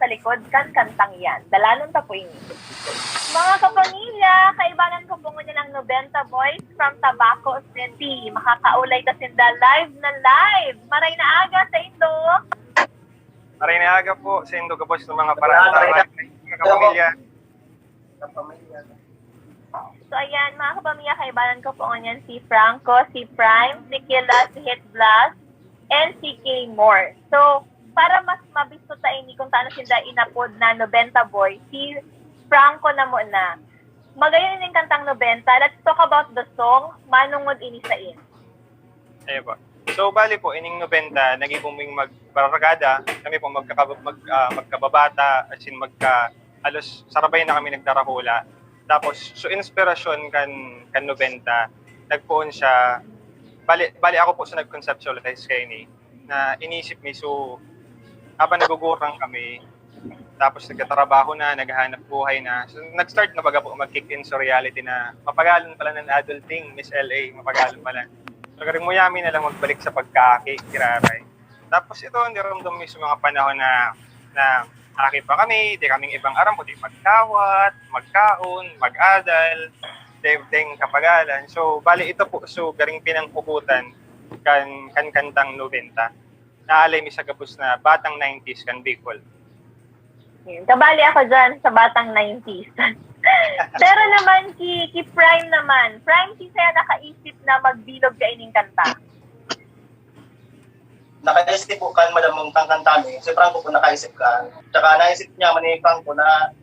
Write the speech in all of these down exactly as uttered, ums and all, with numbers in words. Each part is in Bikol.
likod kan kantang iyan. Dalanon ta po ini. Mga kapamilya, kaibanan ko po ngunyan ang Nobenta Boys from Tabaco City. Makakaulay ta sinda live na live. Maray na aga sa indo. Maray na aga po sa indo gabos ng mga parantaran, mga kapamilya. So ayan, mga kapamilya, kaibanan ko po ngunyan si Franco, si Prime, si Kila, si Hit Blast, and si K Moore. So, para mas mabisto ta ini kung tano sinda inapod na Nobenta Boy, si Franco na muna. Magayon ining kantang Nobenta. Let's talk about the song, Manongod Ini Sain. Ayun po. So, bali po, ining Nobenta, naging po kaming magbarkada. Kami po magkakab- mag, ah, magkababata, as in magka, halos sarabay na kami nagdarahula. Tapos, so inspirasyon kan, kan Nobenta, nagpoon siya, bali, bali ako po sa nag-conceptualize kaini, na inisip mi, so, habang nagugurang kami, tapos nagtatrabaho na, naghahanap buhay na. So, nag-start na baga po mag-kick in sa reality na mapagalon pala ng adulting, Miss L A, mapagalon pala. So, garing mo yami na lang magbalik sa pagkaki, grabe. Tapos ito, niramdam mo sa mga panahon na, na aki pa kami, di kaming ibang aram kundi magkawat, magkaon, mag-adal, deng, deng kapagalan. So, bali ito po, so garing pinanghugutan kan, kan kantang nobenta. Naalay mi sa gabos na batang nineties kan Bicol. Yun. Kabali ako dyan sa batang nineties. Pero naman, ki, ki Prime naman. Prime, kinsa yan nakaisip na magbilog ka ining kanta? Nakaisip po kan madam mong kang kanta mi. Si Franco po nakaisip ka. Tsaka naisip niya man ni Franco na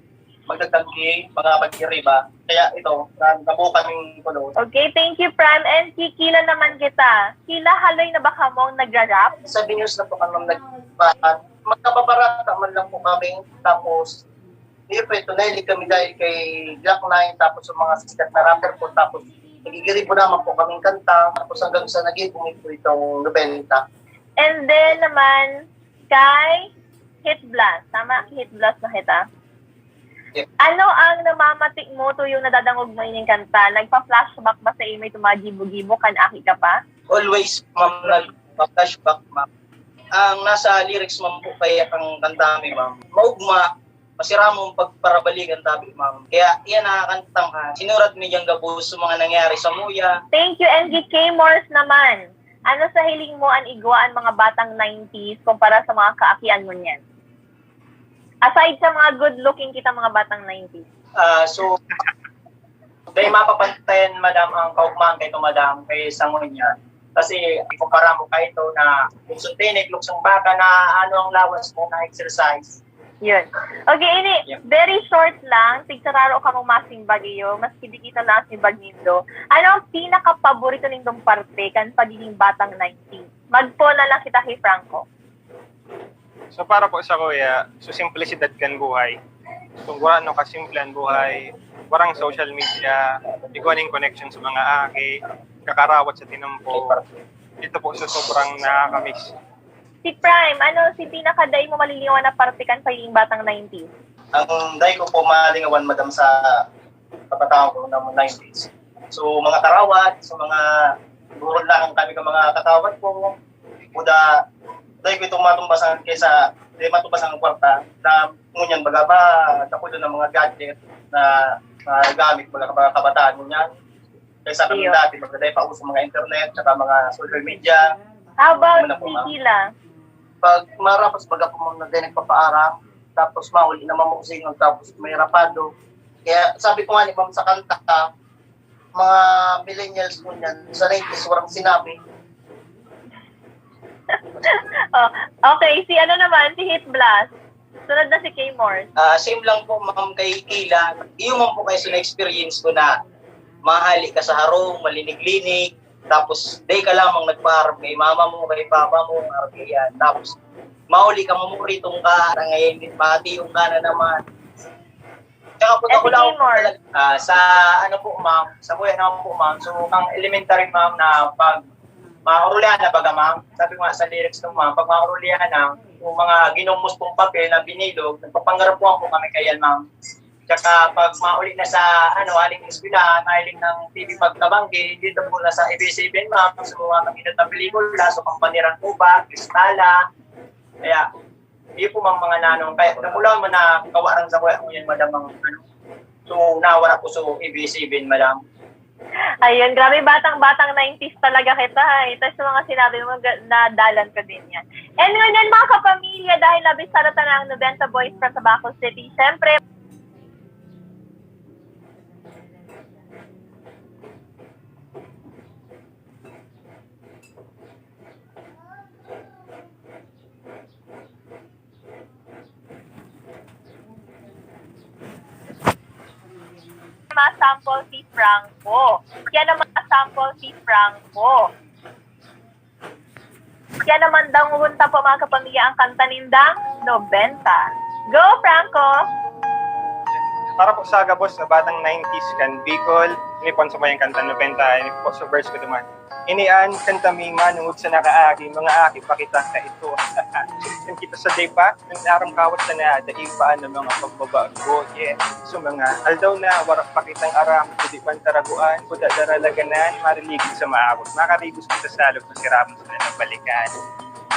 magdagdag ki mga pagkiriba. Kaya ito, na, nabuo kaming tulo. Okay, thank you, Prime. And ki Kila naman kita. Kila, haloy na ba kamong nagra-rap? Seven years na po kami nag magkababarata man lang po kami. Tapos, siyempre, tunahilig kami dahil kay Glock nine, tapos yung mga sikat na rapper po, tapos nagigiribo naman po kaming kanta, tapos hanggang sa naging po itong nobenta. And then naman, kay Hit Blast. Tama, Hit Blast na kita. Yep. Ano ang namamatik mo tuyo nadadangog mo ining kanta? Nagpa-flashback ba sa imo itong mga gibo-gibo kan aki ka pa? Always, ma'am, nag-flashback, ma'am. Ang nasa lyrics, ma'am, po kaya ang kanta mi, ma'am. Maugma, masiramong pagparabalikan tabi, ma'am. Kaya iyan nakakantang ha. Sinurat mi diyang gabos sa mga nangyari sa muya. Thank you, N G K Morse naman. Ano sa hiling mo an igwa an mga batang nineties kumpara sa mga kaakian mo niyan? Aside sa mga good-looking kita mga batang nineties. Ah, so, dahil mapapantayan, madam, ang kaugmahan kay ito, madam, kay sa ngunyan. Kasi ikumpara mo kay ito na luksong tinik, luksong baka na ano ang lawas mo na exercise. Yun. Okay, ini, Yeah. Very short lang, tigtararo ka mong masimbag iyo, maski di kita lang simbag nindo. Ano ang pinakapaborito nindong parte kan pagiging batang nineties? Magpo na lang kita kay Franco. So para po sa kuya, so simplisidad kan buhay. Kung wala no kasimple ang buhay, warang social media, igwa ning connection sa mga aki, kakarawat sa tinampo. Ito po so sobrang nakakamiss. Si Prime, ano si pinakadai mo malilingaw na parte kan pagiging batang nineties? Ang dai ko po malingawan, madam, sa kabataan ko ng nineties. So, mga karawat, so mga burol na ang kami ng mga kakawat ko. Buda, dai ko itong matumbasan kaysa, di matumbasan ang kwarta na ngunyan baga ba, nakulo ng mga gadget na, na gamit mga kaba- kabataan ngunyan. Kaysa kami Iyo. Dati, magdaday pa uso mga internet, tsaka mga social media. How about Ano po, si ma'am? Kila? Pag marapos baga po mong nagday nagpapaaram, tapos mauli naman mo kasi tapos may rapado. Kaya sabi ko nga ni ma'am sa kanta, mga millennials po niyan, sa nineties, walang sinabi. Oh, okay, si ano naman, si Hit Blast. Sunod na si K Morse. Ah, same lang po, ma'am, kay Kila. Iyo man po kayo sa na-experience ko na mahali ka sa harong, malinig-linig, tapos day ka lamang nagpaharap kay mama mo, kay papa mo, mga yan. Tapos, mauli ka, mamuritong ka, na ngayon, matiyong ka na naman. Tsaka po, Eh, ako si lang Timor? Talaga, ah, sa, ano po, ma'am, sa kuya naman po, ma'am, so, ang elementary, ma'am, na pag maurulihan na baga, ma'am, sabi ko nga sa lyrics ng ma'am, pag maurulihan na, yung mga ginumos kong papel na binilog, nagpapanggarapuhan po kami kaya, ma'am. Tsaka pag mauli na sa, ano, aling eskwela, mahiling ng T V pagkabanggi, dito po na sa A B S C B N, ma'am, so, mga maginot na pelikula, so, kampaniran po ba, Kristala, kaya, Iyo po, mga, mga nanong, kaya nakulang man na kawaran sa kuya ko yan, madam, ang ano. So, nawara ko sa A B S C B N, madam. Ayun, grabe, batang-batang nineties talaga kita, eh. Tapos sa mga sinabi mo, ga- nadalan ko din yan. And ngunyan, mga kapamilya, dahil labis sa lata na ang nobenta Boys from Tabaco City, syempre, masample si Franco. Siya naman masample si Franco. Siya naman daw ngunta po, mga kapamilya, ang kanta nindang nobenta. Go, Franco! Para po sa gabos na batang nineties kan Bicol, ini po ang sabayang kanta nobenta, ini po sa verse ko duman. Ini an kanta mi manungod sa nakaagi, mga aki pa kita na ito. Yan kita sa day pa, ang aram kawat sa na, dai pa ano mga pagbabago, yeah. So mga aldaw na, wara pa kitang aram, kundi pantaraguan, kuda daralaganan, mariligid sa maabot. Makarigos kita sa salog na sirabon sa nabalikan.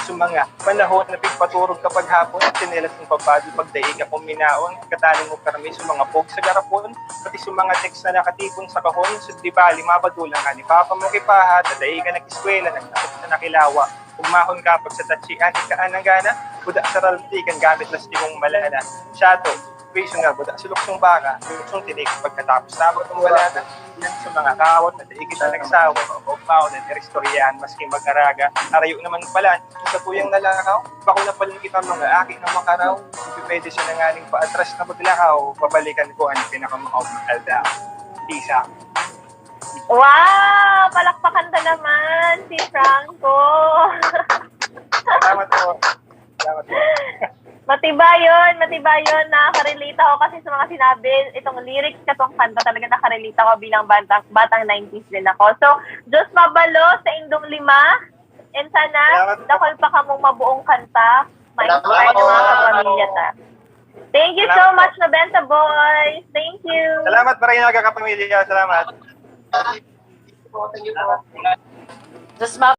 So mga panahon na pigpaturog kapag hapon, tsinelas ng papado, pagdai ka kuminaon, katanong mo karmi sa mga pog sa garapon, pati sa mga text na nakatipon sa kahon, so di bali, mabadulan ka ni Papa mo kay Paha, ta dai ka nag-eskwela, nagtakot sa nakilawa. Ugmahon ka pag sa tatsian, ika anang gana, buda sa ralti kan gamit las timong malana. Siyato, piso nga buda, sa luksong baka, luksong tinik, pagkatapos tabot ng balata, yan sa mga kawat na dai kita nagsawa, ugmahon na iristoryahan, maski mag-araga, arayo naman pala, sa tuyang nalakaw, bako na pala kita mga aki na makaraw, pwede siya nangaling paatras na maglakaw, pabalikan ko ang pinakamaog na aldaw. Peace out. Wow! Palakpakan ta naman si Franco! Salamat po. Salamat po. Matibayon, matibayon. Nakaka-relate ako kasi sa mga sinabi, itong lyrics katong kanta talaga, naka-relate ako bilang batang, batang nineties din ako. So, Diyos mabalo sa indong lima. And sana, Salamat po. Dakol pa kamong mabuong kanta. May Salamat inspire ng mga po. Kapamilya ta. Thank you so Salamat po. Much, Nobenta Boys. Thank you. Salamat, Marinaga Kapamilya. Salamat. Diyos ma-